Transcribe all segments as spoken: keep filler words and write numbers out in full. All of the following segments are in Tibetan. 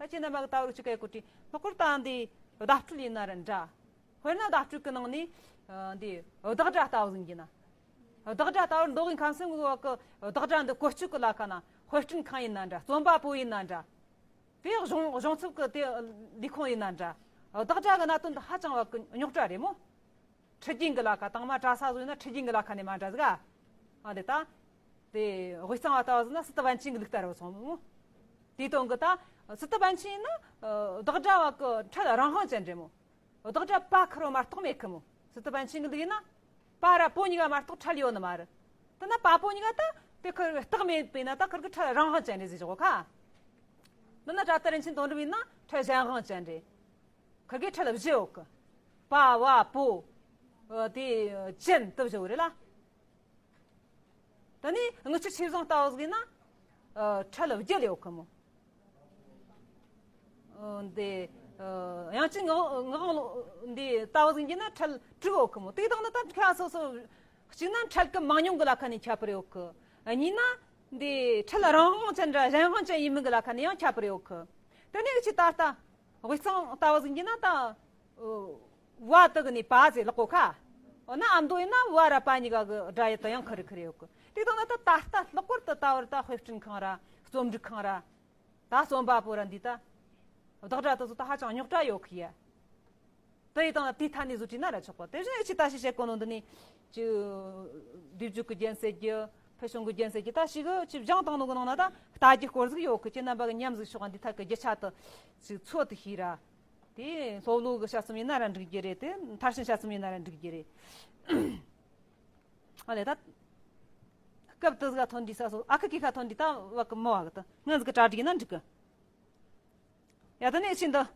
ད་ཁྱེད་རྣམ་པ་གི་ལྟ་བར་ཅི་ག་ཡེ་གོ་དྲིས་ལྷག་པར་ད་འདི་བརྡ་སྤྲོད་ཡིན་ན་ར་འདྲ། དཔེར་ན་བརྡ་སྤྲོད་ཀྱི་ནང་ནས་འདི་བདག་སྒྲ་ལྟ་བུ་ཟིག་ཡིན་ན། བདག་སྒྲ་ལྟ་བུར་མདོ་དབུས་ཁམས་གསུམ་གི་བ་གི་བདག་སྒྲ་འདི་བཀོལ་སྤྱོད་ཀྱི་ལ་ཁ་ན་དཔེ་སྐྲུན་ཁང་ཡིན་ན་འདྲ། རྩོམ་པ་པོ་ཡིན་ན་འདྲ། དེ་གཞུང་གཞུང་ཚབ་ཀྱི་དེ་ལས་ཁུངས་ཡིན་ན་འདྲ། བདག་སྒྲ་གི་གནད་དོན་འདི་ཧ་ཅང་བ་གི་རྙོག་དྲ་རེད་མོ། ཁྲི་རྒྱུན་གྱི་ལ་ཁ་དང་མ་གྲྭ་ས་བཟོ་ཡིན་ན་ཁྲི་རྒྱུན་གྱི་ལ་ཁ་ནས་མ་འདྲ་ཟིག་ཨ། ཨ་དེ་ད། དེ་དབུས་གཙང་བ་ལྟ་བུ་ཟིག་ན་སི་ཏུ་པཎ་ཆེན་གྱི་ལུགས་ལྟར་བ་སོང་མོ། དེའི་དོན་གྱི་ད་སི་ཏུ་པཎ་ཆེན་ཡིན་ན་བདག་སྒྲ་བ་གི་ཁྲལ་རང་དབང་ཅན་རེད་མོ། བདག་སྒྲ་པ་ཁེར་བོ་མ་གཏོགས་མེད་ཁི་མོ། སི་ཏུ་པཎ་ཆེན་གྱི་ལུགས་ཡིན་ན། པ་ར་པོ་གཉིས་ཀ་མ་གཏོགས་ཁྲལ་ཡོད་ནི་མ་རེད། དེ་ན་པ་པོ་གཉིས་ཀ་ད་དེ་ཁེར་རྟགས་མེད་པས་ན་ད་ཁེར་གི་ཁྲལ་རང་དབང་ཅན་རེད་ཟེར་ཆོག་གོ་ཁ། འདི་ན་སྒྲ་དོན་རིན་ཆེན་དོན་གྲུབ་ཡིན་ན་ཁྲལ་གཞན་དབང་ཅན་རེད། ཁེར་གི་ཁྲལ་བཞི་ཡོད་གི། པ་བ་པོ། ཨ་དེ་ཅན་དུ་བཞི་ཡོད་རེད་ལ། ད་ནི་དངུལ་ཆུ་ཆོས་བཟང་ལྟ་བུ་ཟིག་ཡིན་ན། ཨ་ཁྲལ་བརྒྱད་ཡོད་གི་མོ། ཨ་འདི་ཨ་དབྱངས་ཅན་ངག་ངག་དབང་འདི་ལྟ་བུ་ཟིག་ཡིན་ན་ཁྲལ་དྲུག་ཡོད་གི་མོ། དེ་དང་ནི་ད་ཁ་སོ་སོ་གཅིག་ན་ཁྲལ་གི་མང་ཉུང་གི་ལ་ཁ་ནས་ཁྱད་པར་ཡོད་གི། གཉིས་ན་འདི་ཁྲལ་རང་དབང་ཅན་འདྲ་གཞན་དབང་ཅན་ཡིན་མིན་གི་ལ་ཁ་ནས་ཡང་ཁྱད་པར་ཡོད་གི། དེ་ནས་ཅི་ད་ལྟ་དབུས་གཙང་ལྟ་བུ་ཟིག་ཡིན་ན་ད། བ་དུ་གི་ནས་པ་ཟེར་ལག་གོ་ཁ། འོ་ན་ཨ་མདོ་ཡིན་ན་བ་ར་པ་གཉིས་ཀ་གི་སྒྲ་ཡི་དུ་ཡང་ཁེར་རེ་ཁེར་རེ་ཡོད་གི། དེ་དང་ན་ད་ད་ལྟ་ལྷག་པར་དུ་ད་བར་ད་དཔེ་སྐྲུན་ཁང་ར་རྩོམ་སྒྲིག་ཁང་ར། ད་རྩོམ་པ་པོ་ར་འདི་ད། བདག་སྒྲ་དུ་ཚོ་ད་ཧ་ཅང་རྙོག་དྲ་ཡོད་གི་ཡ། དེ་ཡི་དང་དེའི་ཐད་ནས་བཟོ་བྲིས་ན་ར་ཆོག་པ། དེ་བཞིན་ཅི་ལྟ་ཞིག་བྱེད་དགོས་ནོ་འདི་ནི། ཅི། སྡེབ་སྦྱོར་གྱི་རྒྱན་ཟེར་རྒྱུ། ཕུལ་བྱུང་གི་རྒྱན་ཟེར་རྒྱུ་ད་ཞིག་ཅི་སྦྱངས་བཏང་ནོ་གི་ནང་ན་ད་ལྟ་རྒྱུ་སྐོར་ཟིག་ཡོད་གི། ཁྱེད་རྣམ་པ་གི་ཉམས་ཟིག་ཤོག་འདི་ཐད་ཀྱི་རྒྱུ་ཆ་དུ་ཅིག་འཚོལ་དུ་ཤེས་ར། དེ་སློབ་ལོ་གི་དཔྱད་རྩོམ་ཡིན་ན་ར་འགྲིག་རྒྱུ་རེད། དེ་མཐར་ཕྱིན་དཔྱད་རྩོམ་ཡིན་ན་ར་འགྲིག་རྒྱུ་རེད། ཨ་ལས་ད། སྐབས་དུ་ཟིག་ཐོན་དུས་ས་སོ་ཨ་ཁུ་ཀི་ཁ་ཐོན་དུས་ད་བ་གི་མོ་བ་གི་ད་ངན་ཟིག་གྲ་སྒྲིག་ཡིན་ན་འགྲིག་གི། ཡ་ད་ནས་ཕྱིན་དུ།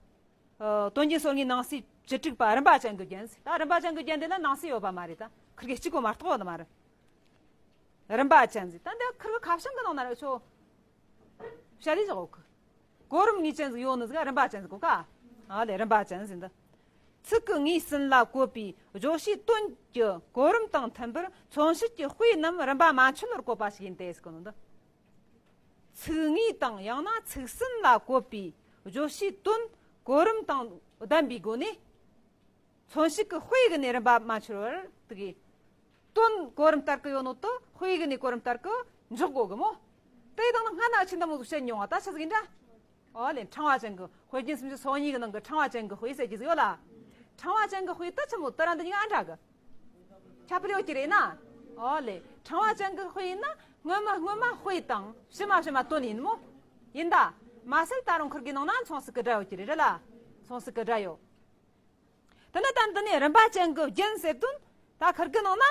ཨ་དོན་རྒྱན་སོ་ལྔའི་ནང་གསེས་བཅུ་དྲུག་པ་རིམ་པ་ཅན་གྱི་རྒྱན་ཟེར། ད་རིམ་པ་ཅན་གྱི་རྒྱན་དེ་ན་ནང་གསེས་ཡོད་པ་མ་རེད། ད་ཁིར་གེ་གཅིག་གོ་མ་གཏོགས་ཡོད་མ་རེད། རིམ་པ་ཅན་ཟེར། ད་འདི་ཁིར་གི་ཁ་བྱང་གི་ནང་ན་རེ་ཆོ། བྱ་ལས་བཞག་གི། གོ་རིམ་ངེས་ཅན་ཟིག་ཡོད་ནི་ཟིག་རིམ་པ་ཅན་ཟིག་གོ་ཀ། ཨ་ལས་རིམ་པ་ཅན་ཟེར་འདི། ཚིག་གི་ངོས་ཟིན་ལ་བཀོད་པའི་བརྗོད་བྱའི་དོན་གྱི་གོ་རིམ་དང་མཐུན་པར་མཚོན་བྱེད་ཀྱི་དཔེ་རྣམས་རིམ་པ་མ་འཆོལ་བར་བཀོད་པ་ཞིག་ཡིན་ཏེ་ཟེར་གོ་ནོ་འདི། ཚིག་ངོས་དང་ཡང་ན་ཚིག་ཟིན་ལ་བཀོད་པའི་བརྗོད་བྱའི་དོན་གོ་རིམ་དང་ལྡན་པའི་སྒོ་ནས། མཚོན་བྱེད་ཀྱི་དཔེ་གི་ནས་རིམ་པ་མ་འཆོལ་བར་དུ་གི། དོན་གོ་རིམ་ལྟར་གི་ཡོད་ནོ་དུ་དཔེ་གི་ནས་གོ་རིམ་ལྟར་གི་འཇོག་དགོས་གི་མོ། དེ་དང་ན་སྔ་ན་ཆི་འདམ་བོ་བཤད་མྱོང་བ་ད་ཆི་ཟིག་ཡིན་འདྲ། ཨོ་ལེ་ཕྲེང་བ་ཅན་གི་དཔེ་རྒྱན་སུམ་ཅུ་སོ་གཉིས་གི་ནང་གི་ཕྲེང་བ་ཅན་གི་དཔེ་ཟེར་གྱི་ཟིག་ཡོད་ལ། ཕྲེང་བ་ཅན་གི་དཔེ་ད་ཆི་མོ་ད་ར་འདི་གཉིས་ཀ་འདྲ་གི། ཁྱད་པར་ཡོད་ཀྱི་རེད་ན། ཨོ་ལེ། ཕྲེང་བ་ཅན་གྱི་དཔེ་ཡིན་ན་སྔོན་མ་སྔོན་མ་དཔེ་དང་ཕྱི་མ་ཕྱི་མ་དོན་ཡིན་མོ། ཡིན་ད། མ་ཟད་ད་རུང་ཁུར་གི་ནང་ན་མཚུངས་གསལ་གྱི་སྒྲ་ཡོད་ཀྱི་རེད་རེད་ལ། མཚུངས་གསལ་གྱི་སྒྲ་ཡོད། དེ་ན་ད་འདི་ནས་རིམ་པ་ཅན་གྱི་རྒྱན་ཟེར་དོན་ད་ཁུར་གི་ནང་ན།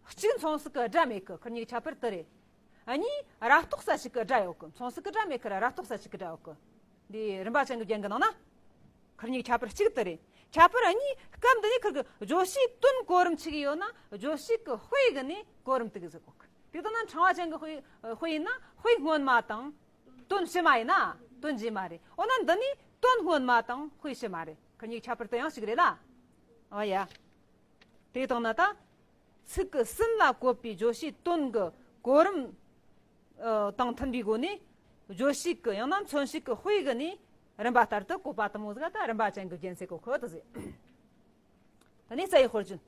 གཅིག་མཚུངས་གསལ་གྱི་སྒྲ་མེད་གི། ཁུར་གཉིས་ཁྱད་པར་དེ་རེད། གཉིས་རབ་རྟོག་ས་ཞིག་གི་སྒྲ་ཡོད་གི། མཚུངས་གསལ་གྱི་སྒྲ་མེད་ཁུར་རབ་རྟོག་ས་ཞིག་གི་སྒྲ་ཡོད་གི། འདི་རིམ་པ་ཅན་གྱི་རྒྱན་གྱི་ནང་ན། ཁུར་གཉིས་ཁྱད་པར་གཅིག་དེ་རེད། ཁྱད་པར་གཉིས་སྐབས་འདི་ནས་ཁུར་གི་བརྗོད་བྱའི་དོན་གོ་རིམ་ཆི་གི་ཡོད་ན་བརྗོད་བྱེད་ཀྱི་དཔེ་གི་ནས་གོ་རིམ་དེ་གི་ཟེར་གོ་གི། དེ་ལྟ་ན་ཕྲེང་བ་ཅན་གྱི་དཔེ་དཔེ་ཡིན་ན་དཔེ་སྔོན་མ་དང་། དོན་ཕྱི་མ་ཡིན་ན་དོན་རྗེས་མ་རེད། འོ་ན་འདི་ནི་དོན་སྔོན་མ་དང་དཔེ་ཕྱི་མ་རེད། ཁུར་གཉིས་ཁྱད་པར་དེ་ཡང་ཞིག་རེད་ལ། ཨ་ཡ། དེ་དང་ན་ད། ཚིག་གི་ཟིན་ལ་བཀོད་པའི་བརྗོད་བྱའི་དོན་གྱི་གོ་རིམ། ཨ་དང་མཐུན་པའི་སྒོ་ནས། བརྗོད་བྱེད་ཀྱི་ཡང་ན་མཚོན་བྱེད་ཀྱི་དཔེ་གི་ནས་རིམ་པ་ལྟར་དུ་བཀོད་པ་དུ་མོ་ཟིག་ད་རིམ་པ་ཅན་གྱི་རྒྱན་ཟེར་གོ་ཁོ་དུ་ཟེར། ད་ནས་རྩ་བའི་དཔེར་བརྗོད།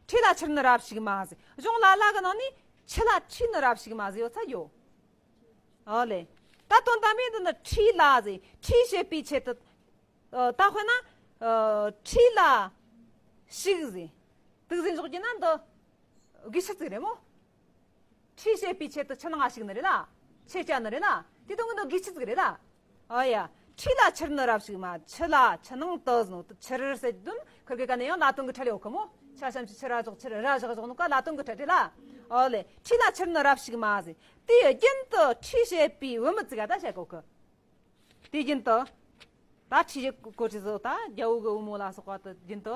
ཁྲིད་ལ་ཁྱེར་ནི་རབ་ཞིག་མ་ཟེར། གཞུང་ལ་ལ་གི་ནང་ནས་ཁྱི་ལ་ཁྲིད་ནི་རབ་ཞིག་མ་ཟེར་ཡོད་ཚ་ཡོད། ཨོ་ལེ། ད་དོན་དམ་པའི་འདི་ནི་ཁྲིད་ལ་ཟེར། ཁྲིད་བྱེད་པའི་ཆེད་དུ། ཨ་ད་དཔེར་ན། ཨ་ཁྲིད་ལ་ཞིག་ཟེར། དུག་ཟེར་འཇོག་རྒྱུ་ན་འདི་དགེ་ཆི་ཟིག་རེད་མོ། ཁྲིད་བྱེད་པའི་ཆེད་དུ་ཆུ་ནང་ང་ཞིག་ནི་རེད་ལ། ཆུ་བསྐྱལ་ནི་རེད་ལ། དེ་དོན་གི་འདི་དགེ་ཆི་ཟིག་རེད་ལ། ཨ་ཡ། ཁྲིད་ལ་ཁྱེར་ནི་རབ་ཞིག་མ། ཁྱི་ལ་ཁྱི་ནང་དུ་ཟེར་ནོ་དུ་ཁྱེར་ཟེར་དོན་ཁུར་གི་ཀ་ནས་ཡང་ལ་དོན་གི་ཁྲལ་ཡོད་གི་མོ། ཆ་ཤམ་ཆུ་ཆུ་ར་བཞག་ཆུ་ར་བཞག་བཞག་ནོ་ཀ་ལ་དོན་གི་ཁྲལ་རེད་ལ། ཨོ་ལེ། ཁྲིད་ལ་ཁྱེར་ནི་རབ་ཞིག་མ་ཟེར། དེའི་རྒྱུན་དུ་ཁྲིད་བྱེད་པའི་བུ་མོ་ཙིག་ག་ད་བཤད་གོ་གི། དེའི་རྒྱུན་དུ། ད་ཁྲིད་བྱེད་གོ་ཁྲིད་ཟོ་ད་རྒྱལ་པོ་གི་བུ་མོ་ལ་སོགས་པ་དུ་རྒྱུན་དུ་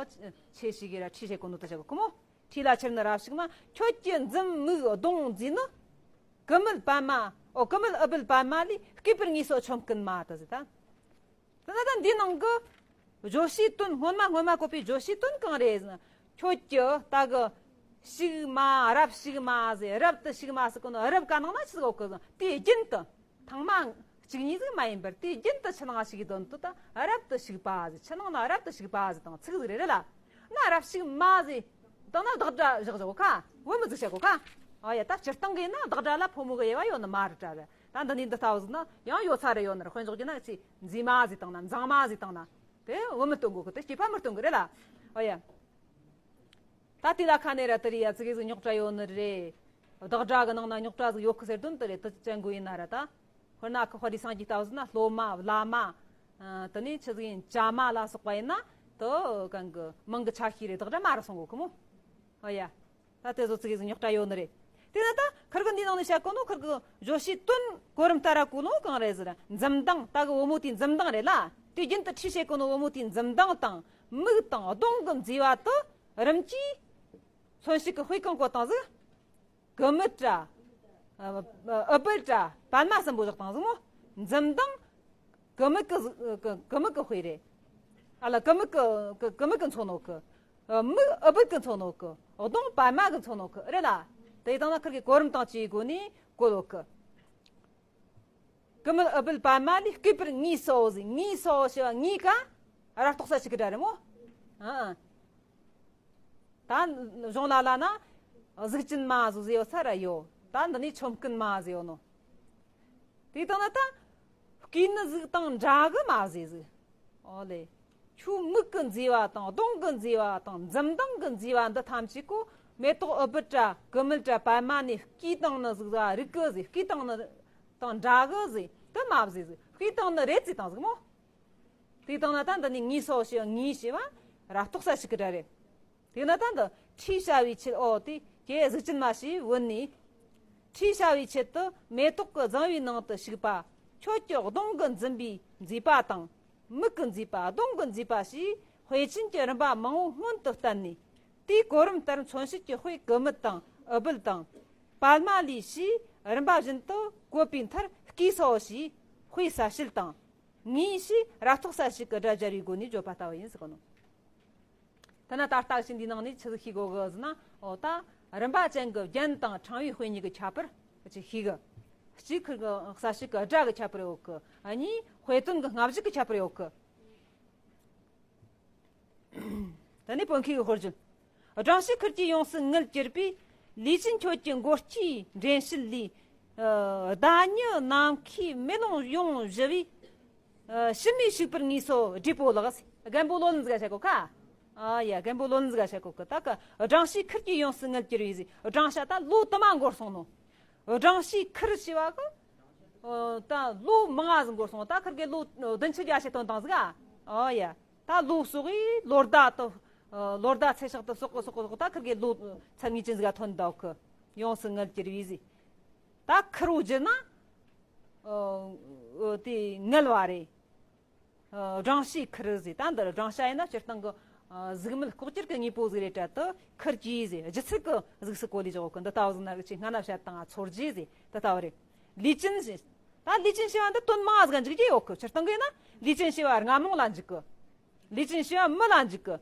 ཆེ་ཞིག་གི་ར་ཁྲིད་བྱེད་གོ་ནོ་ད་བཤད་གོ་གི་མོ། ཁྲིད་ལ་ཁྱེར་ནི་རབ་ཞིག་མ། ཁྱོད་ཀྱི་འཛུམ་མིག་གདོང་མཛེས་ནི། ཀུ་མུད་པདྨ། ཨོ་ཀུ་མུད་ཨུཏྤལ་པདྨ་ལས་སྐྱེས་པར་ངེས་སོ་ཆོམ་རྐུན་མ་དུ་ཟེར་ད། དེ་ན་ད་འདི་ནང་གི་བརྗོད་བྱའི་དོན་སྔོན་མ་སྔོན་མ་བཀོད་པའི་བརྗོད་བྱའི་དོན་གང་རེད་ཟེར་ན། ཁྱོད་ཀྱི་ད་གི་ཞིག་མ་རབ་ཞིག་མ་ཟེར། རབ་ཏུ་ཞིག་མ་ཟེར་གོ་ནོ་རབ་ག་ནང་ན་ཆི་ཟིག་ཡོད་གི་ཟེར། དེའི་རྒྱུན་དུ་ཐང་མ་ གཅིག་གཉིས་ཟིག་མ་ཡིན་པར་དུས་རྒྱུན་དུ་ཆུ་ནང་ཞུགས་ཀྱི་དོན་དུ་ད་རབ་ཏུ་ཞུགས་པ་ཟེར། ཆུ་ནང་ན་རབ་ཏུ་ཞུགས་པ་ཟེར་དང་ཚིག་ཟིག་རེད་རེད་ལ། ན་རབ་ཞུགས་མ་ཟེར་དང་ན་བདག་སྒྲ་བཞག་བཞག་གོ་ཁ། བུད་མེད་ཟིག་བྱ་གོ་ཁ། ཨ་ཡ། ད་སྤྱིར་བཏང་གི་ན་བདག་སྒྲ་ལ་ཕོ་མོ་གི་དབྱེ་བ་ཡོད་ནི་མ་རེད་དྲ་རེད། ད་འདི་ནས་འདི་ལྟ་བུ་ཟིག་ན་ཡང་ཡོད་ས་རེ་ཡོད་ནི་རེད། དཔེ་འཇོག་རྒྱུ་ན་ཅི་མཛེས་མ་ཟེར་དང་ན་མཛངས་མ་ཟེར་དང་ན་དེ་བུད་མེད་སྟོན་གོ་གི། དེ་སྐྱེས་པ་མི་སྟོན་གི་རེད་ལ། ཨ་ཡ། ད་དེ་ལ་ཁ་ནས་ར་དེ་རེད་ཡ། ཙི་གེ་ཟིག་རྙོག་དྲ་ཡོད་ནི་རེད། བདག་སྒྲ་གི་ནང་ན་རྙོག་དྲ་ཟིག་ཡོད་གི་ཟེར་དོན་དེ་རེད། དེ་ཅན་གོ་ཡིན་ན་ར་ད། དཔེར་ན་ཁོ་དཔའ་རིས་སངས་རྒྱས་ལྟ་བུ་ཟིག་ན་སློབ་མ་བླ་མ། ཨ། དེ་ནས་ཆི་ཟིག་ཡིན་ཅ་མ་ལ་སོགས་པ་ཡིན་ན་དེ་གང་གི་མིང་གི་ཆ་ཤས་རེད། བདག་སྒྲ་མ་ར་སོང་གོ་གི་མོ། ཨོ་ཡ། ད་དེ་ཚོ་ཙི་གེ་ཟིག་རྙོག་དྲ་ཡོད་ནི་རེད། དེ་ན་ད་ཁིར་གི་འདི་ནང་ནས་བཤད་གོ་ནོ་ཁིར་གི་བརྗོད་བྱའི་དོན་གོ་རིམ་ལྟར་ར་གོ་ནོ་གང་རེད་ཟེར་ན། འཛུམ་མདངས། ད་གི་བུ་མོ་དེའི་འཛུམ་མདངས་རེད་ལ། དེ་རྒྱུན་དུ་ཁྲིད་བྱེད་གོ་ནོ་བུ་མོ་དེའི་འཛུམ་མདངས་དང་མིག་དང་གདོང་གི་མཛེས་པ་དེ་རིམ་གྱིས་མཚོན་བྱེད་ཀྱི་དཔེ་གང་བཀོད་བཏང་ཟིག་གི་མིད་དྲ། ཨ། ཨུ་བུད་དྲ་པདྨ་གསུམ་པོ་བཞག་བཏང་ཟིག་མོ། འཛུམ་མདངས་གི་མིད་གི་གི་མིད་གི་དཔེ་རེད། ཨ་ལ། གི་མིད་གི་གི་གི་མིད་གི་མཚོན་ནོ་གི། ཨ། མིག་ཨུ་བུད་གི་མཚོན་ནོ་གི། གདོང་པདྨ་གི་མཚོན་ནོ་གི་རེད་ལ། དེ་དང་ན་ཁིར་གི་གོ་རིམ་དང་བཅས་སྒོ་ནས་གོ་ལོ་གི། གི་མིད་ཨུ་བུད་པདྨ་ལས་བསྐུས་པར་ངུས་སོ་ཟེར། ངུས་སོ་ཞེས་པ་ངུས་ཀ་ར་གཏོགས་ས་ཞིག་གི་སྒྲ་རེད་མོ། ཨ། ད་གཞུང་ལ་ལ་ན་གཟུགས་ཅན་མ་ཟིག་ཟེར་ཡོད་ས་ར་ཡོད། ད་འདི་ནས་ཆོམ་རྐུན་མ་ཟེར་ཡོད་ནོ། དེ་དང་ན་ད་བསྐུས་ནི་ཟིག་དང་འདྲ་གི་མ་ཟེར་ཟིག་ཨོ་ལེ། ཁྱོའི་མིག་གི་མཛེས་པ་དང་གདོང་གི་མཛེས་པ་དང་འཛུམ་མདངས་གི་མཛེས་པ་འདི་ཐམས་ཅད་ཀོ་མེ་ཏོག་ཨུ་བུད་དྲ་གི་མིད་དྲ་པདྨ་ནས་བསྐུས་བཏང་ནི་ཟིག་ཟ་རིག་གི་ཟེར། བསྐུས་བཏང་ནི་དང་འདྲ་གི་ཟེར། དེ་མ་ཟེར་ཟིག་བསྐུས་བཏང་ནི་རེད་ཟེར་བཏང་ཟིག་མོ། དེ་དང་ན་ད་འདི་ནས་ངུས་སོ་ཞེས་ངུས་ཞེས་པ་ར་གཏོགས་ས་ཞིག་གི་སྒྲ་རེད། དེ་ན་ད་འདི་ཁྲིད་བྱ་བའི་ཆེད། ཨོ་དེ་ཀྱེ་གཟུགས་ཅན་མ་ཞེས་བོས་ནས། ཁྲིད་བྱ་བའི་ཆེད་དུ་མེ་ཏོག་གི་རྫིང་བུའི་ནང་དུ་ཞུགས་པ། ཁྱོད་ཀྱི་གདོང་གི་འཛུམ་པའི་མཛེས་པ་དང་། མིག་གི་མཛེས་པ། གདོང་གི་མཛེས་པ་ཞེས་དཔེ་ཅན་གྱི་རིམ་པ་མང་བོ་སྔོན་དུ་བསྟན་ནས། དེའི་གོ་རིམ་ལྟར་མཚོན་བྱེད་ཀྱི་དཔེ་གི་མིད་དང་ཨུ་བུད་དང་། པདྨ་ལས་ཞེས་རིམ་པ་བཞིན་དུ་བཀོད་པའི་མཐར་བསྐུས་སོ་ཞེས་དཔེ་གསལ་བྱེད་དང་། ངུས་ཞེས་ར་གཏོགས་ས་ཞིག་གི་སྒྲ་སྦྱར་བའི་སྒོ་ནས་བརྗོད་པ་ལྟ་བུ་ཡིན་ཟེར་གོ་ནོ། དེ་ན་ད་ལྟ་ཞིག་འདིའི་ནང་ནས་ཆི་ཟིག་ཤེས་དགོས་གི་ཟེར་ན། འོ་ད་རིམ་པ་ཅན་གྱི་རྒྱན་དང་ཕྲེང་བའི་དཔེ་གཉིས་ཀྱི་ཁྱད་པར་ཅིག་ཤེས་གི། གཅིག་ཁིར་གི་གསལ་བྱེད་ཀྱི་སྒྲ་གི་ཁྱད་པར་ཡོད་གི། གཉིས་དཔེ་དོན་གྱི་སྔ་གཞུག་གི་ཁྱད་པར་ཡོད་གི། ད་ནི་བོད་མཁས་པའི་དཔེར་བརྗོད། སྦྲང་ཤའི་ཁུར་གྱིས་ཡོངས་སུ་ངལ་གྱུར་པའི། ལུས་ཅན་ཁྱོད་ཀྱི་མགོ་སྐྱེས་འདྲེན་བྱེད་ལས། ཨ། ཟླ་ཉི་ནམ་མཁའི་མེ་ལོང་ཡོངས་བཞུ་བའི། ཨ། ཕྱི་མའི་ཞུགས་པར་ངུས་སོ་བགྲེས་པོ་ལགས། རྒན་པོ་ལོ་ལོན་ཟིག་ག་བཤད་གོ་ཁ། ཨ་ཡ། རྒན་པོ་ལོ་ལོན་ཟིག་ག་བཤད་གོ་ཁ། ད་གི་སྦྲང་ཤའི་ཁུར་གྱིས་ཡོངས་སུ་ངལ་གྱུར་པའི་ཟེར། སྦྲང་ཤ་ད་ལོ་དུ་མ་འགོར་སོང་ནོ། སྦྲང་ཤའི་ཁུར་ཞེས་པ་གི། ཨ། ད་ལོ་མང་ང་ཟིག་འགོར་སོང་། ད་ཁིར་གི་ལོ་བདུན་ཅུ་བརྒྱད་ཅུ་ཐོན་བཏང་ཟིག་ག། ཨོ་ཡ། ད་ལོ་སོགས་ཡི་ལོ་ཟླ་དུ། ཨ། ལོ་ཟླ་ཚེས་ཞག་དུ་སོགས་གི་སོགས་གི་སོགས། ད་ཁིར་གི་ལོ་ཚད་ངེས་ཅན་ཟིག་ག་ཐོན་འདུག་གི། ཡོངས་སུ་ངལ་གྱུར་པའི་ཟེར། ད་ཁུར་བོ་བརྗོད་ན། ཨ། དེ་ངལ་བ་རེད། ཨ། སྦྲང་ཤའི་ཁུར་ཟེར། ད་འདིར་སྦྲང་ཤ་ཡིན་ན་སྤྱིར་བཏང་གི། ཨ། གཟུགས་མེད་ལྐོག་གྱུར་གྱི་དངོས་པོ་ཟིག་རེད་དྲ། དེ་ཁུར་གྱིས་ཟེར། སྒྱུ་རྩལ་གྱི་གཟུགས་སུ་བཀོད་ལས་བཞག་གི། འདི་ལྟ་བུ་ཟིག་ན་གི་ཆེས་སྔ་ན་བཤད་དང་ཚོར་རྒྱུ་ཟེར། དེ་ལྟ་བུ་རེད། ལུས་ཅན་ཟེར། ད་ལུས་ཅན་ཞེས་པ་འདི་དོན་མང་ཟིག་འཇུག་རྒྱུ་ཡོད་གི། སྤྱིར་བཏང་གི་ཡིན་ན་ལུས་ཅན་ཞེས་པ་རྔ་མོང་ལ་འཇུག་གི། ལུས་ཅན་ཞེས་པ་མི་ལ་འཇུག་གི།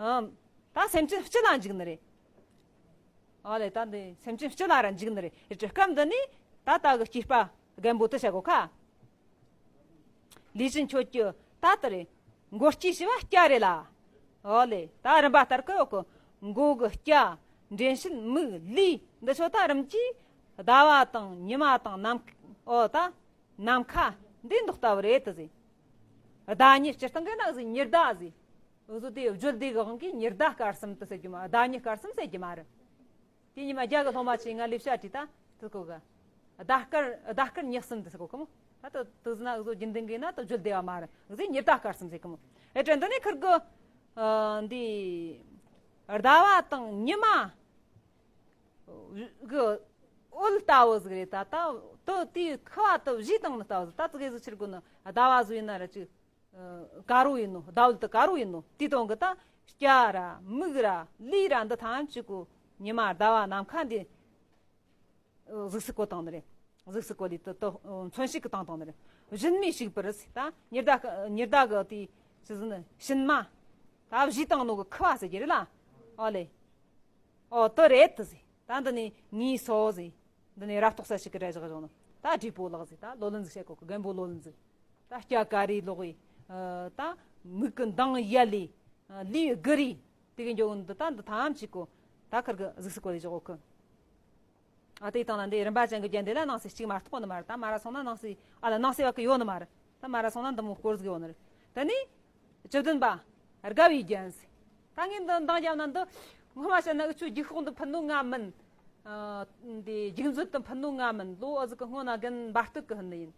ཨ། ད་སེམས་ཅན་སྤྱི་ལ་འཇུག་ནི་རེད། ཨ་ལེ། ད་འདི་སེམས་ཅན་སྤྱི་ལ་ར་འཇུག་ནི་རེད། རེད་དྲ། སྐབས་འདི་ནས་ད་ལྟ་གི་སྐྱེས་པ་རྒན་པོ་དེ་བཤད་གོ་ཁ། ལུས་ཅན་ཁྱོད་ཀྱི་ད་ལྟ་རེད། མགོ་སྐྱེས་ཞེས་པ་སྐྱ་རེད་ལ། ཨོ་ལེ། ད་རིམ་པ་ལྟར་གི་ཡོད་གི། མགོ་གི་སྐྱ། འདྲེན་བྱེད་མིག། ལུས། འདི་ཚོ་ད་རིམ་གྱིས་ཟླ་བ་དང་ཉི་མ་དང་ནམ། ཨོ་ད། ནམ་མཁའ་འདི་འདོགས་ལྟ་བུ་རེད་དུ་ཟེར། ཟླ་ཉི་སྤྱིར་བཏང་གི་ན་ཟེར་ཉི་ཟླ་ཟེར། འུ་ཚོ་དེ་བརྗོད་བདེ་གི་དབང་གིས་ཉི་ཟླ་སྐར་གསུམ་དུ་ཟེར་རྒྱུ་མ། ཟླ་ཉི་སྐར་གསུམ་ཟེར་རྒྱུ་མ་རེད། དེ་ཉི་མ་རྒྱ་གི་སློབ་མ་ཆེ་ང་ལས་བྱ་བྲིས་ད་དུ་གོ་ག་ཟླ་སྐར་ཟླ་སྐར་ཉི་གསུམ་དུ་ཟེར་གོ་གི་མོ། ད་དུ་དུ་ཟེར་ན་འུ་ཚོ་རྒྱུན་ལྡན་གི་ན་དུ་བརྗོད་བདེ་བ་མ་རེད། འུ་ཚོས་ཉི་ཟླ་སྐར་གསུམ་ཟེར་གི་མོ། ཨེ་དྲན་འདི་ནས་ཁིར་གི། ཨ། འདི་ཟླ་བ་དང་ཉི་མ། གི་འོད་ལྟ་བུ་ཟིག་རེད། ད་ད་དུ་དེའི་ཁུ་བ་དུ་བཞུས་བཏང་ནི་ལྟ་བུ་ཟིག་ད་ཙི་གེ་ཟིག་ཕྱིར་དགོས་ནི། ཟླ་བ་ཟིག་ཡིན་ན་ར་ཅིག་ཨ། དཀར་བོ་ཡིན་ནོ། ཟླ་འོད་དུ་དཀར་བོ་ཡིན་ནོ། དེའི་དོན་གི་ད་སྐྱ་ར་མིག་ར་ལུས་ར་འདི་ཐམས་ཅད་གོ་ཉི་མ་ཟླ་བ་ནམ་མཁའ་འདི་གཟུགས་སུ་བཀོད་བཏང་ནི་རེད། གཟུགས་སུ་བཀོད་ལས་དུ་དུ་མཚོན་བྱེད་གི་བཏང་བཏང་ནི་རེད། ཕྱི་མའི་ཞུགས་པར་ཟེར། ད་ཉི་ཟླ་ཉི་ཟླ་གི་དེ་ཆི་ཟེར་ནི་ཕྱི་མ། ད་བཞུས་བཏང་ནོ་གི་ཁུ་བ་ཟེར་གྱི་རེད་ལ། ཨོ་ལེ། ཨོ་དེ་རེད་དུ་ཟེར། ད་འདི་ནས་ངུས་སོ་ཟེར། འདི་ནས་ར་གཏོགས་ས་ཞིག་གི་སྒྲ་བཞག་བཞག་ནོ། ད་བགྲེས་པོ་ལགས་ཟིག་ད་ལོ་ལོན་ཟིག་བཤད་གོ་གི། རྒན་པོ་ལོ་ལོན་ཟིག་ད་སྐྱ་ཀ་རེ་ལོག་གི། ད་མིག་གི་མདངས་ཡལ་ལི། ལུས་དགུ་རེ། དེ་གི་འཇོག་འདི་ད་འདི་ཐམས་ཅད་གོ། ད་ཁིར་གི་གཟིགས་སུ་བཀོད་ལས་འཇོག་གོ་གི། ཨ་དེ་དང་ལ་འདི་རིམ་པ་ཅན་གྱི་རྒྱན་དེ་ལ་སྣང་སྲིད་གཅིག་མ་གཏོགས་ནི་མ་རེད། ད་མ་ར་སོང་ན་སྣང་སྲིད་ཨ་ལ་སྣང་སྲིད་བ་གི་ཡོད་ནི་མ་རེད། ད་མ་ར་སོང་ན་འདི་མོ་སྐོར་ཟིག་ཡོད་ནི་རེད། ད་ནི་བཅུ་བདུན་པ། དགའ་བའི་རྒྱན་ཟེར། ད་ངས་འདི་འདང་རྒྱབ་ན་འདི་ངོ་མ་བཤད་ན་འུ་ཆོ་རྒྱུགས་ཤོག་འདི་ཕུལ་ནོ་ང་མིན། ཨ་འདི་རྒྱུགས་མཛོད་དུ་ཕུལ་ནོ་ང་མིན། ལོ་ཨ་ཟིག་གི་སྔོན་ན་རྒན་འབར་སྟོད་གི་ཕུལ་ནི་ཡིན།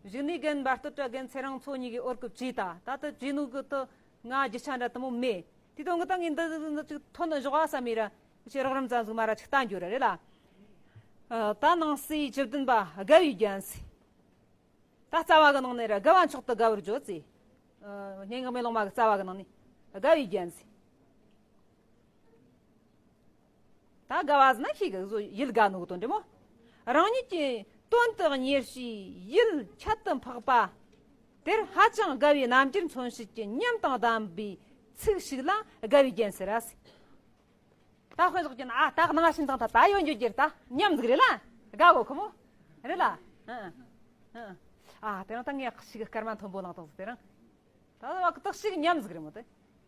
གཞུག་ནས་རྒན་འབར་སྟོད་ར་རྒན་ཚེ་རིང་མཚོ་གཉིས་ཀྱི་འོར་གི་བྲིས་ད། ད་ལྟ་བྲིས་ནོ་གི་ད་ང་རྒྱུ་ཆ་འདྲ་དེ་མོ་མེད། དེ་དོན་གི་ད་ངས་འདི་འདི་འདི་ཅིག་ཐོན་འཇོག་ཨ་བསམ་མི་ར། ཁྱེད་རག་རམ་ཙམ་ཟིག་མ་ར་ཅིག་བལྟ་འགྱོ་ར་རེད་ལ། ཨ་ད་སྣང་སྲིད་བཅུ་བདུན་པ་དགའ་བའི་རྒྱན་ཟེར། ད་རྩ་བ་གི་ནང་ནས་ར་དགའ་བ་མཆོག་ཏུ་དགའ་བར་བརྗོད་ཟེར། ཨ་སྙན་ངག་མེ་ལོང་མ་གི་རྩ་བ་གི་ནང་ནས་དགའ་བའི་རྒྱན་ཟེར། ད་དགའ་བ་ཟེར་ན་ཤེས་གི་བཟོ་ཡིད་དགའ་ནོ་གི་དོན་འདྲ་མོ། རང་ཉིད་ཀྱི་དོན་དུ་གཉེར་བྱའི་ཡིད་ཁྱད་དུ་འཕགས་པ་དེར་ཧ་ཅང་དགའ་བའི་རྣམ་འགྱུར་མཚོན་བྱེད་ཀྱི་ཉམས་དང་ལྡན་པའི་ཚིག་ཞིག་ལ་དགའ་བའི་རྒྱན་ཟེར་ར་ཟེར། ད་དཔེ་བཞག་གི་ན་ཨ་ད་སྣང་བ་ཤིན་ཏང་ད་ད་ཡོད་འགྱོ་རྒྱུ་རེད། ད་ཉམས་ཟིག་རེད་ལ། དགའ་གོ་ཁོ་མོ། རེད་ལ། ཨ་ཨ་ཨ། ཨ་དེ་རིང་ད་ངས་ཞིག་སྐར་མ་མཐོན་པོ་ལངས་བཏང་ཟིག་དེ་རིང་། ད་བ་གི་དག་ཞིག་ཉམས་ཟིག་རེད་མོ་དེ།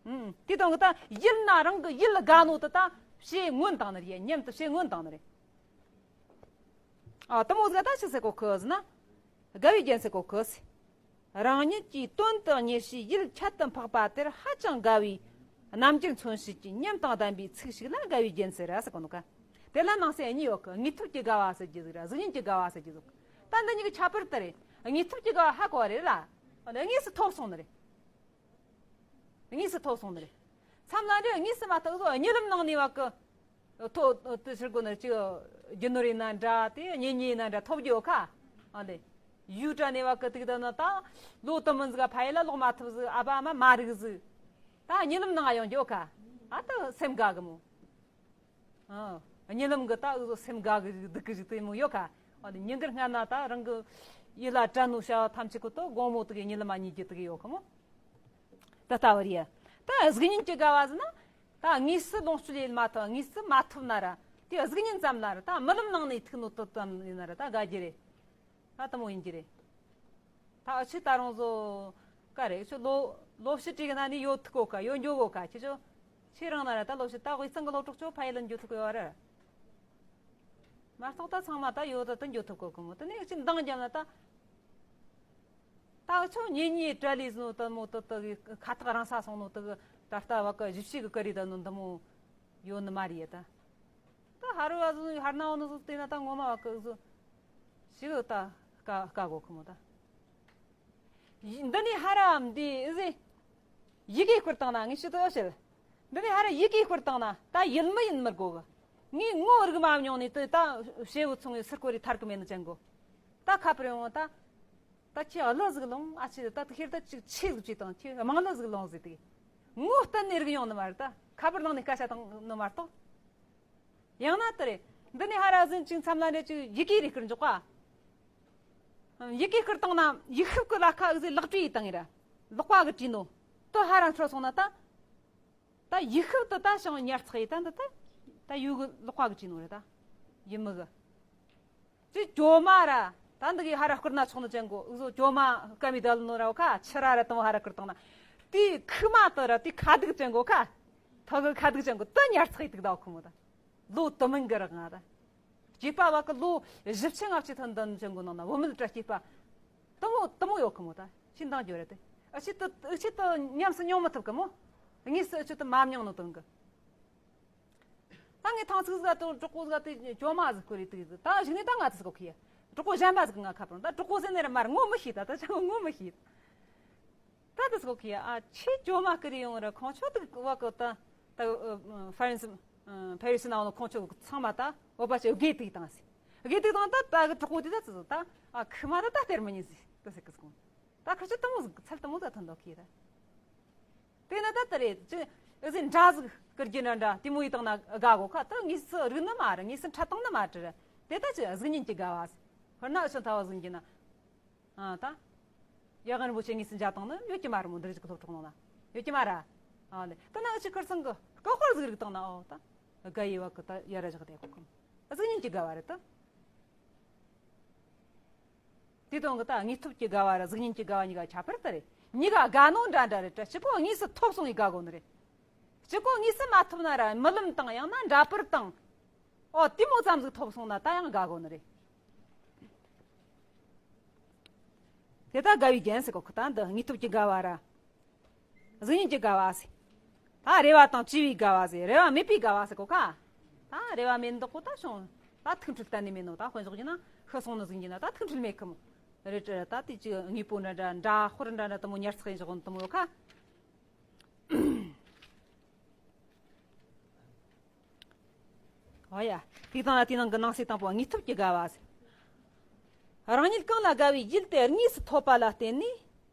ཨུམ། དེ་དང་གི་ད་ཡིད་ན་རང་གི་ཡིད་ལ་དགའ་ནོ་དེ་ད་ཞེ་སྔོན་བཏང་ནི་རེད། ཉམས་དེ་ཞེ་སྔོན་བཏང་ནི་རེད། ཨ་དེ་མོ་ཟིག་ད་ཆི་ཟེར་གོ་གི་ཟེར་ན། དགའ་བའི་རྒྱན་ཟེར་གོ་གི་ཟེར། རང་ཉིད་ཀྱི་དོན་དུ་གཉེར་བྱའི་ཡིད་ཁྱད་དུ་འཕགས་པ་དེར་ཧ་ཅང་དགའ་བའི་རྣམ་འགྱུར་མཚོན་བྱེད་ཀྱི་ཉམས་དང་ལྡན་པའི་ཚིག་ཞིག་ལ་དགའ་བའི་རྒྱན་ཟེར་ར་ཟེར་གོ་ནོ་ག། དེ་ལ་སྣང་སྲིད་གཉིས་ཡོད་གི། དངོས་ཐོབ་ཀྱི་དགའ་བ་ཟེར་རྒྱུ་ཟིག་ར་གཟུགས་བརྙན་གྱི་དགའ་བ་ཟེར་རྒྱུ་ཟིག། ད་འདི་གཉིས་ཀྱི་ཁྱད་པར་དེ་རེད། དངོས་ཐོབ་ཀྱི་དགའ་བ་ཧ་གོ་བ་རེད་ལ། དངོས་སུ་ཐོབ་སོང་ནི་རེད། དངོས་སུ་ཐོབ་སོང་ནི་རེད། མཚམས་ལ་འདྲ་དངོས་སུ་མ་ཐོབ་ཟོ་གཉིད་ལམ་ནང་ནས་བ་གི། ཐོབ་དེ་ཕྱིར་གོ་ནི་ཅིག་རྒྱུ་ནོར་ཡིན་ན་འདྲ་དེ་གཉེན་ཉེ་ཡིན་ན་འདྲ་ཐོབ་རྒྱུ་ཡོད་ཁ། ཨ་ལེ། ཡུལ་དྲ་ནས་བ་གི་དུག་ད་ན་ད་ལོ་དུ་མིན་ཟིག་ཕ་ཡུལ་ལ་ལོག་མ་ཐུབ་ཟིག་ཨ་ཕ་ཨ་མ་མ་རིག་ཟིག་ད་གཉིད་ལམ་ནང་ཡོང་རྒྱུ་ཡོད་ཁ། ཨ་ད་སེམས་དགའ་གི་མོ། ཨ། གཉིད་ལམ་གི་ད་འུ་ཚོ་སེམས་དགའ་གི་སྡུག་གི་ཞིག་དེ་མོ་ཡོད་ཁ། ཨ་ནི་ཉིན་དཀར་སྔ་ན་ད་རང་གི་ཡིད་ལ་དྲན་ནོ་བྱ་བ་ཐམས་ཅད་ཀོ་ཏོ་དགོང་མོ་དུ་གི་གཉིད་ལམ་མ་གཉིད་ཀྱི་དུ་གི་ཡོད་ཁ་མོ། ད་ལྟ་བར་ཡ། ད་གཟུགས་བརྙན་གྱི་དགའ་བ་ཟེར་ན། ད་དངོས་སུ་ལོངས་སྤྱོད་ཡེད་མ་ཐུབ་དངོས་སུ་མ་ཐུབ་ན་ར། དེ་གཟུགས་བརྙན་ཙམ་ལ་ར་ད་རྨི་ལམ་ནང་ནས་ཐུག་ནོ་དུ་ཙམ་ཡིན་ན་ར་ད་དགའ་རྒྱུ་རེད། ད་དུ་མོ་ཡིན་རྒྱུ་རེད། ད་ཨ་ཆི་ད་རུང་བཟོ། ཀ་རེ་ཁྱོད་ལོ་ལོ་ཕྱི་དྲུག་གི་ནང་ནས་ཡོད་ཐུག་གོ་ཀ་ཡོད་འགྱོ་གོ་ཀ་ཁྱེད་ཆོ། ཁྱེད་རང་ན་ར་ད་ལོ་ཕྱི་ད་དབུས་གཙང་གི་སློབ་གྲོགས་ཆོ་ཕ་ཡུལ་ལ་འགྱོ་ཐུབ་གི་ཡོད་རེད། མ་གཏོགས་ད་ཚང་མ་ད་ཡོད་ད་ད་འགྱོ་ཐུབ་གོ་གི་མོ་དེ་ནས་ཁྱེད་འདང་རྒྱབ་ན་ད། ད་ཁྱོད་གཉེན་ཉེ་བྲལ་ལས་ཟོ་ད་མོ་ད་ད་གི་ཁ་ཐག་རིང་ས་སོང་ནོ་ད་གི་ད་ལྟ་བ་ཀ་གཞིས་བྱེས་གི་ཀ་རི་ད་ནོ་འདི་མོ་ཡོད་ནི་མ་རེད་ད། ད་ཧར་བ་ཟོ་ཧར་ན་འོ་ནོ་ཟོ་དེ་ན་ད་ངོ་མ་བ་ཀ་ཟོ་ཞིག་ད་ཀ་ཀ་གོ་གི་མོ་ད། འདི་ནས་ཧ་ར་འདི་ཨི་ཟེ། ཡི་གེ་བསྐུར་བཏང་ན་ངས་ཤི་དོ་བཤད། འདི་ནས་ཧ་ར་ཡི་གེ་བསྐུར་བཏང་ན་ད་ཡིན་མི་ཡིན་མི་དགོ་གི། ངས་ངོ་རིག་མ་མྱོང་ནས་དེ་ད་བྱེའུ་ཚོང་བའི་སིར་ཀོ་རི་ཐར་གི་མེད་ནི་ཅན་གོ། ད་ཁ་པར་ཡོང་ད། ད་ཁྱེད་གླུ་ཟིག་ལོངས་ཨ་ཆི་ད་དེ་ཁྱེད་ད་ཅིག་ཆེ་ཟིག་བྱས་དང་ཁྱེད་དམངས་གླུ་ཟིག་ལོངས་ཟིག་དེ། ངོ་གཏན་ནས་རིག་ཡོང་ནི་མ་རེད་ད་ཁ་པར་ནང་ནས་སྐད་ཆ་བཏང་ནི་མ་གཏོགས། ཡང་ན་དེ་རེད། འདི་ནས་ཧ་ར་ཟིན་ཅིག་མཚམས་ལ་འདྲ་ཅིག་ཡི་གེ་རེ་བསྐུར་འཇོག་པ། ཡི་གེ་བསྐུར་བཏང་ན་ཡིག་ཤུབས་ཀྱི་ལ་ཁ་ཨུ་ཟི་ལག་བྲིས་ཡི་བཏང་ཡི་ར། ལག་པ་གི་བྲིས་ནོ། དུ་ཧ་ར་འཕྲོད་སོང་ན་ད། ད་ཡིག་ཤུབས་དུ་ད་ཞང་ཉར་ཚགས་ཡི་ད་འདི་ད། ད་ཡུ་གི་ལག་པ་གི་བྲིས་ནོ་རེད་ད། ཡི་མི་གི། ཅི་ཇོ་མ་ར། ད་འདི་གི་ཧ་ར་བསྐུར་ན་ཆོག་ནི་ཅན་གོ་ཨུ་ཟོ་ཇོ་མ་སྐམ་མི་དལ་ནོ་ར་བ་ཁ་ཆི་ར་ར་དང་ཧ་ར་བསྐུར་བཏང་ན། དེའི་ཁུག་མ་དུ་ར་དེའི་ཁ་སྡུག་ཅན་གོ་ཁ། ཐོ་གི་ཁ་སྡུག་ཅན་གོ་དུ་ཉར་ཚགས་ཡི་དུག་ད་ཁུ་མོ་ད། ལོ་དུ་མིན་གི་རག་ང་ད། སྐྱེས་པ་བ་གི་ལོ་བཞི་བཅུ་ལྔ་བཅུ་ཐོན་དོན་ཅན་གོ་ནང་ན་བུད་མེད་བཀྲ་སྐྱེས་པ། དུ་མོ་དུ་མོ་ཡོད་གི་མོ་ད་ཤིན་ཏང་འགྱོ་རེད་དེ། ཨ་ཆི་དུ་ཨ་ཆི་དུ་ཉམས་སུ་མྱོང་མི་ཐུབ་གི་མོ། དངོས་སུ་ཨ་ཆི་དུ་མ་མྱོང་ནོ་དོན་གི། ད་ངས་ཐང་ཚིག་ཟིག་དང་གྲོགས་པོ་ཟིག་དེ་ཇོ་མ་ཟིག་བསྐུར་རེ་དུག་ཟིག་ད་གཞུག་ནས་ད་ང་ཚིག་གོ་ཁི་ཡ། གྲོགས་པོ་གཞན་པ་ཟིག་ང་ཁ་པར་ད་གྲོགས་པོ་ཟེར་ནས་ར་མར་ངོ་མི་ཤེས་ད་ད་ཆ་ངོ་མི་ཤེས། ད་དུ་སྒོ་ཁི་ཡ་ཨ་ཆེ་ཇོ་མ་ཀི་རི་ཡོང་ར་ཁོང་ཆོ་དུ་བ་གི་ད་ད་ཕ་རན་སི་ཕ་རན་སི་ནང་ནས་ཁོང་ཆོ་ཚང་མ་ད་འོ་པ་ཆེ་དགེ་དུག་བཏང་སི། དགེ་དུག་བཏང་ད་ད་གི་གྲོགས་པོ་དེ་ད་ཚོ་ད་ཨ་ཁི་མ་ད་ད་སྟེར་མི་ཉན་སི་ད་སི་ཀི་སྐོང་ད་ཁ་ཆོ་དུ་མོ་ཚལ་དུ་མོ་ད་ཐོན་འདུག་ཁི་ད། དེ་ན་ད་ད་རེད་ཅི་ཨི་ཟི་འདྲ་ཟིག་ཀིར་གྱི་འདྲ་འདྲ་དེ་མོ་ཡི་དང་ན་དགའ་གོ་ཁ་ད་དངོས་སུ་རིག་ནི་མ་རེད། དངོས་སུ་འཕྲད་བཏང་ནི་མ་རེད། དེ་ད་ཅི་གཟུགས་བརྙན་གྱི་དགའ་བ་ཟིག་ཧོར་ན་ཨི་ཆོ་ཐ་བ་ཟིག་གྱི་ན། ཨ་ད། ཡ་ང་རིན་པོ་ཆེ་དངོས་སུ་མཇལ་བཏང་ནི་ཡོད་ཀྱི་མ་རེད་མོ། འདི་རིགས་ཀྱི་སློབ་གྲོགས་ནང་ན་ཡོད་ཀྱི་མ་རེད། ཨ་ལེ་ད་ན་ཨི་ཆི་ཁར་སང་གི་ཀ་ཧོར་ཟིག་རིག་བཏང་ན་ཨོ་ད། དགའ་ཡི་བ་གི་ད་ཡ་ར་བཞག་དེ་གོ་ཁུམ། གཟུགས་བརྙན་གྱི་དགའ་བ་རེད་ད། དེ་དོན་གི་ད་དངོས་ཐོབ་ཀྱི་དགའ་བ་ར་གཟུགས་བརྙན་གྱི་དགའ་བ་གཉིས་ཀ་ཁྱད་པར་དེ་རེད། གཉིས་ཀ་དགའ་ནོ་འདྲ་འདྲ་རེད་དྲ། གཅིག་པོ་དངོས་སུ་ཐོབ་སོང་ངས་དགའ་གོ་ནི་རེད། གཅིག་པོ་དངོས་སུ་མ་ཐོབ་ན་ར་རྨི་ལམ་དང་ཡང་ན་འདྲ་པར་དང་། ཨོ་དེ་མོ་ཙམ་ཟིག་ཐོབ་སོང་ན་ད་ཡང་དགའ་གོ་ནི་རེད། དེ་ད་དགའ་བའི་རྒྱན་ཟེར་གོ་གི། ད་འདི་དངོས་ཐོབ་ཀྱི་དགའ་བ་ར། གཟུགས་བརྙན་གྱི་དགའ་བ་ཟེར། ད་རེ་བ་དང་བཅས་པའི་དགའ་བ་ཟེར། རེ་བ་མེད་པའི་དགའ་བ་ཟེར་གོ་ཁ། ད་རེ་བ་མེད་འདོག་གོ་ད་བྱུང་། ད་ཐུགས་འཁྲུལ་གཏན་ནས་མེད་ནོ། ད་དཔེ་འཇོག་རྒྱུ་ན་ཤི་སོང་ནི་ཟིག་ཡིན་ན་ད་ཐུགས་འཁྲུལ་མེད་ཁི་མོ། རེད་དྲ། ད་དེ་ཅི་དངོས་པོ་འདྲ་འདྲ་འདྲ་དཔེར་འདྲ་འདྲ་དུ་མོ་ཉར་ཚགས་ཡིན་བཞག་དུ་མོ་ཡོད་ཁ། ཨོ་ཡ། དེ་དང་ལ་དེ་ནང་གི་ནང་གསེས་དང་པོ་དངོས་ཐོབ་ཀྱི་དགའ་བ་ཟེར། རང་ཉིད་གང་ལ་དགའ་བའི་ཡུལ་དེ་དངོས་སུ་ཐོབ་པ་ལ་བརྟེན་ནས།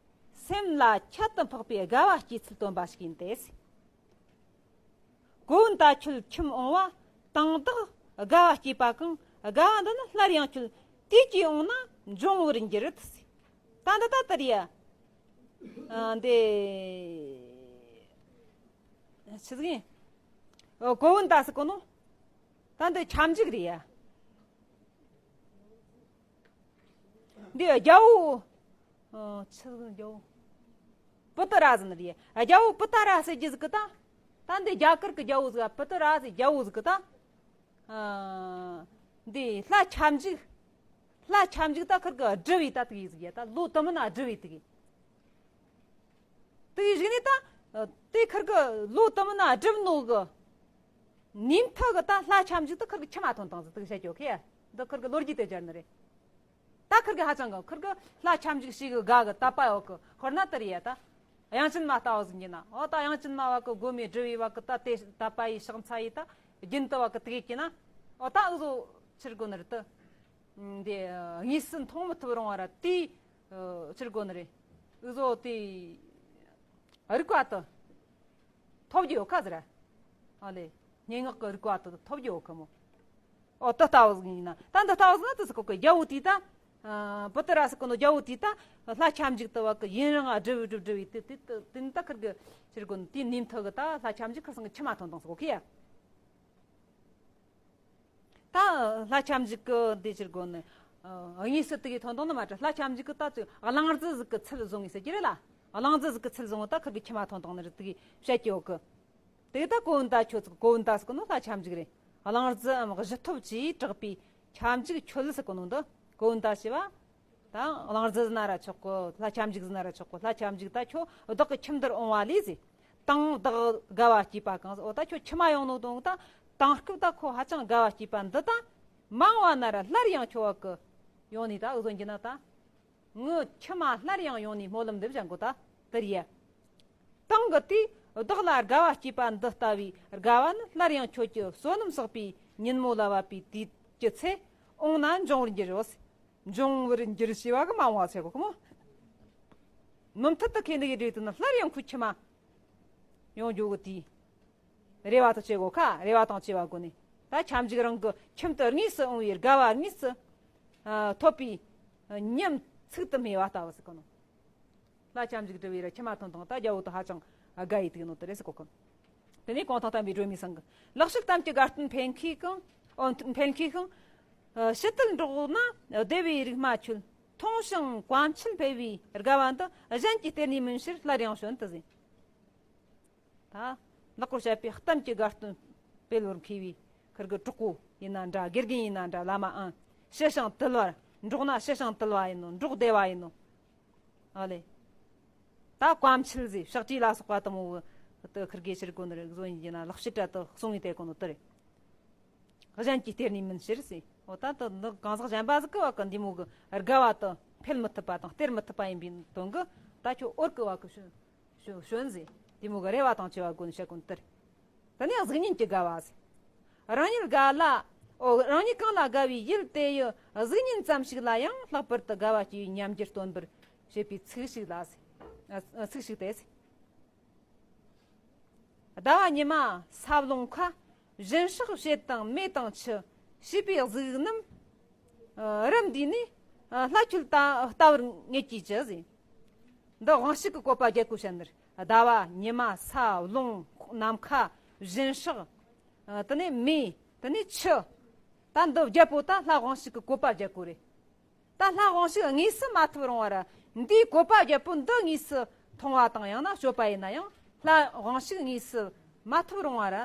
སེམས་ལ་ཁྱད་དུ་འཕགས་པའི་དགའ་བ་སྐྱེ་ཚུལ་སྟོན་པ་ཞིག་ཡིན་ཏེ། གོ་བོ་ཏ་ཁྱོད་ཁྱིམ་འོང་བ། དང་བདག་དགའ་བ་སྐྱེས་པ་གང་། དགའ་བ་འདི་ནི་སླར་ཡང་ཁྱོད་དུས་ཀྱིས་འོངས་ན་འབྱུང་བར་འགྱུར། ད་འདི་ད་ལྟར་ཡ། ཨ་འདི། ཆི་ཟིག་ཡིན། ཨོ་གོ་བོ་ཏ་ཟེར་གོ་ནོ། ད་འདི་ཁྱབ་འཇུག་རེད་ཡ། འདི་རྒྱལ་བོ། ཨ་ཆི་ཟིག་རྒྱལ་བོ། པུ་ཏི་ར་ཟེར་ནི་རེད། རྒྱལ་བོ་པུ་ཏི་ར་ཟེར་རྒྱུ་ཟིག་གི་ད། ད་འདི་རྒྱ་གར་གི་རྒྱལ་བོ་ཟིག་པུ་ཏི་ར་ཟེར་རྒྱལ་བོ་ཟིག་གི་ད། ཨ་འདི་ལྷ་ཁྱབ་འཇུག་ལྷ་ཁྱབ་འཇུག་ད་ཁིར་གི་སྒྲུབ་པའི་ད་དུ་ཡིག་ཟིག་ཡ། ད་ལོ་དུ་མི་ན་སྒྲུབ་པའི་དུ་གི། དུ་ཡིག་ནི་ད། དེ་ཁིར་གི་ལོ་དུ་མི་ན་སྒྲུབ་ནོ་གི། ཉིན་ཐག་གི་ད་ལྷ་ཁྱབ་འཇུག་ད་ཁིར་གི་ཁྱིམ་མ་ཐོན་དང་ཟིག་དུ་བཤད་ཀྱོ་ཁེ། འདི་ཁིར་གི་ལོ་རྒྱུས་དེ་སྦྱར་ནི་རེད། ད་ཁིར་གི་ཧ་ཅང་གི་ཁིར་གི་ལྷ་ཁྱབ་འཇུག་ཞིག་གི་དགའ་གི་དད་པ་ཡོད་གི། དཔེར་ན་དེ་རེད་ཡ། ད་དབྱངས་ཅན་མ་ལྟ་བུ་ཟིག་ཡིན་ན། འོ་ད་དབྱངས་ཅན་མ་བ་གི་སྒོ་མེ་སྒྲུབ་པའི་བ་གི་ད་དེ་དད་པ་ཡི་ཕྱག་འཚལ་ཡི་ད་རྒྱུན་དུ་བ་གི་དེ་གི་ཡིན་ན། འོ་ད་འུ་ཟོ་ཕྱིར་དགོ་ནི་རེད་དུ། འདི་དངོས་སུ་མཐོང་མི་ཐུབ་རུང་བ་ར་དེ་ཕྱིར་དགོ་ནི་རེད། འུ་ཟོ་དེ་རིག་པ་དུ། ཐོབ་རྒྱུ་ཡོད་ཁ་ཟེར། ཨ་ལེ། སྙན་ངག་གི་རིག་པ་དེ་ཐོབ་རྒྱུ་ཡོད་ཁ་མོ། ཨོ་ད་ལྟ་བུ་ཟིག་ཡིན་ན། ད་འདི་ལྟ་བུ་ཟིག་ན་དེ་ཟིག་གོ་གི་རྒྱལ་བོ་དེ་ད། ཨ་པུ་ཏི་ར་ཟེར་གོ་ནོ་རྒྱལ་བོ་དེ་ད། ལྷ་ཁྱབ་འཇུག་ཏུ་བ་གི་ཡུན་རིང་ཨ་སྒྲུབ་སྒྲུབ་སྒྲུབ་བའི་དེ་དེ་དེ་ད་ཁིར་གི་ཕྱིར་གོ་ནི་དེ་ནིམ་ཐུ་གི་ད་ལྷ་ཁྱབ་འཇུག་ཁིར་སང་གི་ཁྱིམ་མ་ཐོན་དང་ཟིག་གོ་གི་ཡ། ད་ལྷ་ཁྱབ་འཇུག་གི་འདི་ཕྱིར་དགོ་ནི། ཨ་དངོས་སུ་དེ་གི་ཐོན་དང་ནི་མ་དྲ། ལྷ་ཁྱབ་འཇུག་གི་ད་ཅིག་གླང་རྫི་ཟིག་གི་ཚུལ་བཟུང་ངེས་ཟེར་གྱི་རེད་ལ། གླང་རྫི་ཟིག་གི་ཚུལ་བཟུང་བ་ད་ཁིར་གི་ཁྱིམ་མ་ཐོན་དང་ནི་རེད་དེ་གི་བཤད་ཀྱི་ཡོད་གི། དེ་ད་གོ་བོ་ཏ་ཁྱོད་ཚོ་གོ་བོ་ཏ་ཟེར་གོ་ནོ་ལྷ་ཁྱབ་འཇུག་རེད། གླང་རྫི་འམ་གཞི་ཐོབ་ཀྱིས་གྲགས་པའི་ཁྱབ་འཇུག་ཁྱོད་ཟེར་གོ་ནོ་འདི་གོ་བོ་ཏ་ཞེས་པ། ད་གླང་རྫི་ཟེར་ན་ར་ཆོག་གོ། ལྷ་ཁྱབ་འཇུག་ཟེར་ན་ར་ཆོག་གོ། ལྷ་ཁྱབ་འཇུག་ད་ཁྱོད་བདག་གི་ཁྱིམ་དུ་འོང་བ་ལས་ཟེར། དང་བདག་དགའ་བ་སྐྱེས་པ་གང་ཟེར། འོ་ད་ཁྱོད་ཁྱིམ་མ་ཡོང་ནོ་དང་ད་དེང་སྐབས་ད་ཁོ་ཧ་ཅང་དགའ་བ་སྐྱེས་པ་འདི་ད་མང་བ་ན་ར་སླར་ཡང་ཁྱོད་བ་གི་ཡོང་ནས་ད་འུ་ཟོ་འགྱིན་ན་ད། ངའི་ཁྱིམ་མ་སླར་ཡང་ཡོང་ནས་སྨོན་ལམ་འདེབས་བྱ་འགོ་ད་དེ་རེད་ཡ། དེང་གི་དུས་བདག་ལ་དགའ་བ་སྐྱེས་པ་འདི་ལྟ་བུའི་དགའ་བ་ནི་སླར་ཡང་ཁྱོད་ཀྱི་བསོད་ནམས་བསགས་པའི་ཉིན་མོ་ལ་བབ་པའི་དུས་ཀྱི་ཚེ་འོངས་ན་འབྱུང་བར་འགྱུར་རོ། འབྱུང་བར་འགྱུར་ཞེས་པ་གི་མ་འོངས་པ་ཟེར་གོ་གི་མོ། མུ་མཐུད་དུ་ཁེ་འདི་གི་འབྲས་དུ་ནི་སླར་ཡང་ཁོའི་ཁྱིམ་མ་ཡོང་རྒྱུ་གི་དུས། རེ་བ་དང་བཅས་གོ་ཁ། རེ་བ་དང་བཅས་པ་གོ་ནས་ད་ཁྱབ་འཇུག་རང་གི་ཁྱིམ་དུ་དངོས་སུ་འོང་བའི་དགའ་བ་དངོས་སུ་ཨ་ཐོབ་པའི་ཉིནམ་ཚིག་ཏུ་སྨྲས་པ་ལྟ་བུ་ཟེར་གོ་ནོ། ལྷ་ཁྱབ་འཇུག་སྒྲུབ་པའི་ར་ཁྱིམ་མ་ཐོན་དང་ད་རྒྱལ་བོ་དུ་ཧ་ཅང་དགའ་ཡི་དུག་ནོ་དེ་རེད་ཟེར་གོ་གི། དེ་ནས་གུང་ཐང་བསྟན་པའི་སྒྲོན་མེའི་སང་གི། ལེགས་བཤད་གཏམ་གྱི་དགའ་སྟོན་འཕེན་མཁས་ཤིང་། ཨོ་འཕེན་མཁས་ཤིང་། ཨ་ཕྱི་དལ་འགྲོགས་ན་བདེ་བའི་རིག་མ་ཆོད། མཐོང་ཞིང་བཀའ་འཆལ་འཕེལ་བའི་དགའ་བ་འདི། གཞན་གྱིས་སྟེར་ནུས་མིན་ཕྱིར་སླར་ཡང་བྱོན་དུ་ཟེར། ད་ལེགས་པར་བཤད་པའི་གཏམ་གྱི་དགའ་སྟོན་སྤེལ་བར་མཁས་པའི་ཁིར་གི་གྲོགས་པོ་ཡིན་ན་འདྲ། དགེ་རྒན་ཡིན་ན་འདྲ། བླ་མའང་ཕྱི་ཞིང་དུལ་བ། འགྲོགས་ན་ཕྱི་ཞིང་དུལ་བ་ཡིན་ནོ། འགྲོགས་བདེ་བ་ཡིན་ནོ། ཨ་ལེ། ད་བཀའ་འཆལ་ཟེར་ཕྱག་བྲིས་ལ་སོགས་པ་དུ་མོ་བོ་དུ་ཁིར་གི་ཕྱིར་གོ་ནི་རིག་བཟོ་ཡིན་གྱི་ན་ལེགས་བཤད་གྲལ་དུ་གསུང་བའི་དེ་གོ་ནོ་དེ་རེད། གཞན་གྱིས་སྟེར་ནུས་མིན་ཕྱིར་ཟེར། འོ་ད་དུ་འདི་གང་ཟག་གཞན་པ་ཟིག་གི་བ་གི་འདི་མོ་གི་དགའ་བ་དུ་འཕེལ་མི་ཐུབ་པ་དང་སྟེར་མི་ཐུབ་པ་ཡིན་པའི་དོན་གི་ད་ཁྱོད་འོར་གི་བ་གི་ཞོན་ཞོན་ཞོན་ཟེར། འདི་མོ་གི་རེ་བ་དང་བཅས་པ་དགོས་ནི་བཤད་གོ་ནི་དེ་རེད། དེ་ནས་གཟུགས་བརྙན་གྱི་དགའ་བ་ཟེར། རང་ཉིད་དགའ་ལ། ཨོ་རང་ཉིད་གང་ལ་དགའ་བའི་ཡུལ་དེ་ཡི་གཟུགས་བརྙན་ཙམ་ཞིག་ལ་ཡང་ལྷག་པར་དུ་དགའ་བ་སྐྱེ་བའི་ཉམས་འགྱུར་སྟོན་པར་བྱེད་པའི་ཚིག་ཞིག་ལ་ཟེར། ཨ་ཚིག་ཞིག་སྟེ་ཟེར། ཟླ་བ་ཉི་མ་ས་རླུང་ཁ། བཞིན་སྲེག་བྱེད་དང་མེ་དང་ཆུ། བྱིས་པའི་གཟུགས་རྣམས། ཨ་རིམ་འདིས་ནི། ཨ་ལྷ་ཁྱོད་ལྟ་ལྟ་བུར་ངེད་ཀྱིས་ཅི་ཟེར། འདི་དབང་ཕྱུག་གི་བཀོད་པ་རྒྱལ་པོ་བཤད་ནི་རེད། ཟླ་བ་ཉི་མ་ས་རླུང་ནམ་མཁའ་བཞིན་སྲེག་ཨ་དེ་ནས་མེ་དེ་ནས་ཆུ། ད་འདི་རྒྱལ་པོ་ད་ལྷ་དབང་ཕྱུག་གི་བཀོད་པ་རྒྱལ་པོ་རེད། ད་ ད་ལྷ་དབང་ཕྱུག་དངོས་སུ་མ་ཐུབ་རུང་བར། འདིའི་བཀོད་པ་བརྒྱད་པོ་འདི་དངོས་སུ་མཐོང་བ་དང་ཡང་ན་སྤྱོད་པ་ཡིན་ན་ཡང་། ལྷ་དབང་ཕྱུག་དངོས་སུ་མ་ཐུབ་རུང་བར།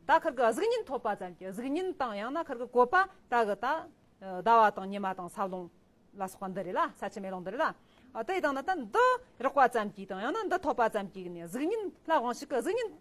ད་ཁིར་གི་གཟུགས་བརྙན་ཐོབ་པ་ཙམ་གྱིས། གཟུགས་བརྙན་དང་ཡང་ན་ཁིར་གི་བཀོད་པ་ད་གི་ད་ཟླ་བ་དང་ཉི་མ་དང་ས་རླུང་ལ་སོགས་པ་འདི་རེད་ལ། ས་ཆུ་མེ་རླུང་འདི་རེད་ལ། ཨ་དེ་ཡི་དང་ན་ད་འདི་རགས་པ་ཙམ་གྱིས་དང་ཡང་ན་འདི་ཐོབ་པ་ཙམ་གྱིས་ནས་གཟུགས་བརྙན། ལྷ་དབང་ཕྱུག་གི་གཟུགས་བརྙན་